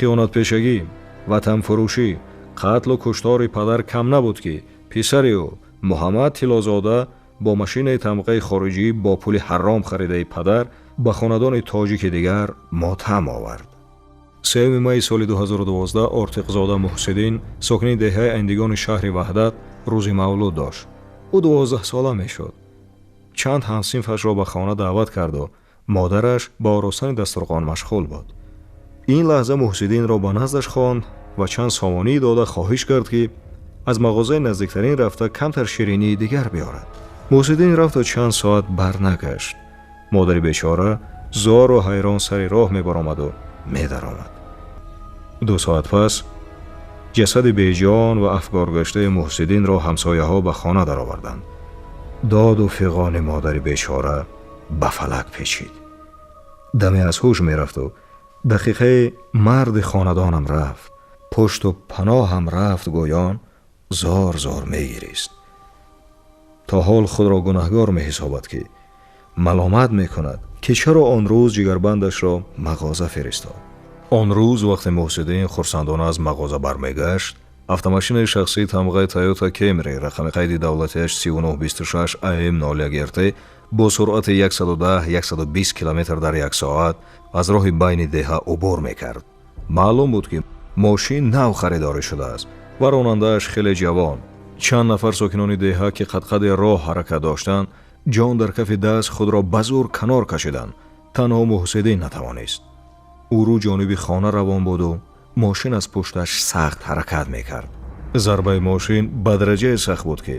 Хиёнатпешагӣ, ватанфурӯшӣ, қатлу куштори падар кам набуд, ки писари ӯ Муҳаммад Тиллозода бо машинаи тамғаи хориҷӣ бо пули ҳаром харидаи падар ба хонадони тоҷики дигар мотам овард. 3 майи соли 2012 Ортиқзода Муҳсиддин, сокини деҳаи Андигони шаҳри Ваҳдат, рӯзи мавлуд дошт. Ӯ 12сола мешуд. Чанд ҳамсинфашро ба хона даъват карду модараш ба оростани дастурхон машғул буд. Ин лаҳза Муҳсиддинро ба наздаш хонд ва чанд сомонӣ дода хоҳиш кард, ки аз мағозаи наздиктарин рафта камтар ширинии дигар биёрад. Муҳсиддин рафту чанд соат барнагашт. Модари бечора зору ҳайрон сари роҳ мебаромаду медаромад. 2 соат пас ҷасади беҷон ва афгоргаштаи Муҳсиддинро ҳамсояҳо ба хона дароварданд. Доду фиғони модари бечора ба фалак печид. Даме аз ҳуш мерафту дақиқаи марди хонадонам рафт, пушту паноҳам рафт, гӯён зор зор мегирист. То ҳол худро гунаҳгор меҳисобад, ки маломат мекунад, ки чаро он рӯз ҷигарбандашро мағоза фиристод. Он рӯз, вақте Муҳсиддин хурсандона аз мағоза бармегашт, автомашинаи шахсии тамғаи Тойота Кемри, рақами қайди давлатиаш 3926 АМ 01 РТ, бо суръати 110-120 километр дар як соат аз роҳи байни деҳа убур мекард. Маълум буд, ки мошин нав харидорӣ шудааст ва ронандааш хеле ҷавон. Чанд нафар сокинони деҳа, ки қадқади роҳ ҳаракат доштанд, ҷон дар кафи даст худро ба зур канор кашиданд. Танҳо Муҳсиддин натавонист. Ӯ рӯ ҷониби хона равон буду мошин аз пушташ сахт ҳаракат мекард. Зарбаи мошин ба дараҷае сахт буд, ки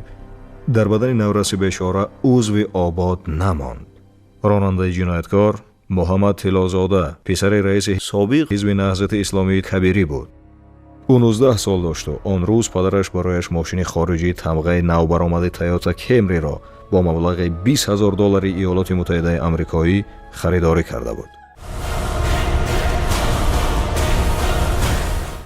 дар бадани навраси бечора узви обод намонд. Ронандаи ҷинояткор Муҳаммад Тиллозода, писари раиси собиқ Ҳизби Наҳзати Исломии Кабирӣ буд. Ӯ 19 сол дошту он рӯз падараш барояш мошини хориҷии тамғаи навбаромади Тойота Кемриро бо маблағи 20 000 доллари Иёлоти Муттаҳидаи Амрикоӣ харидорӣ карда буд.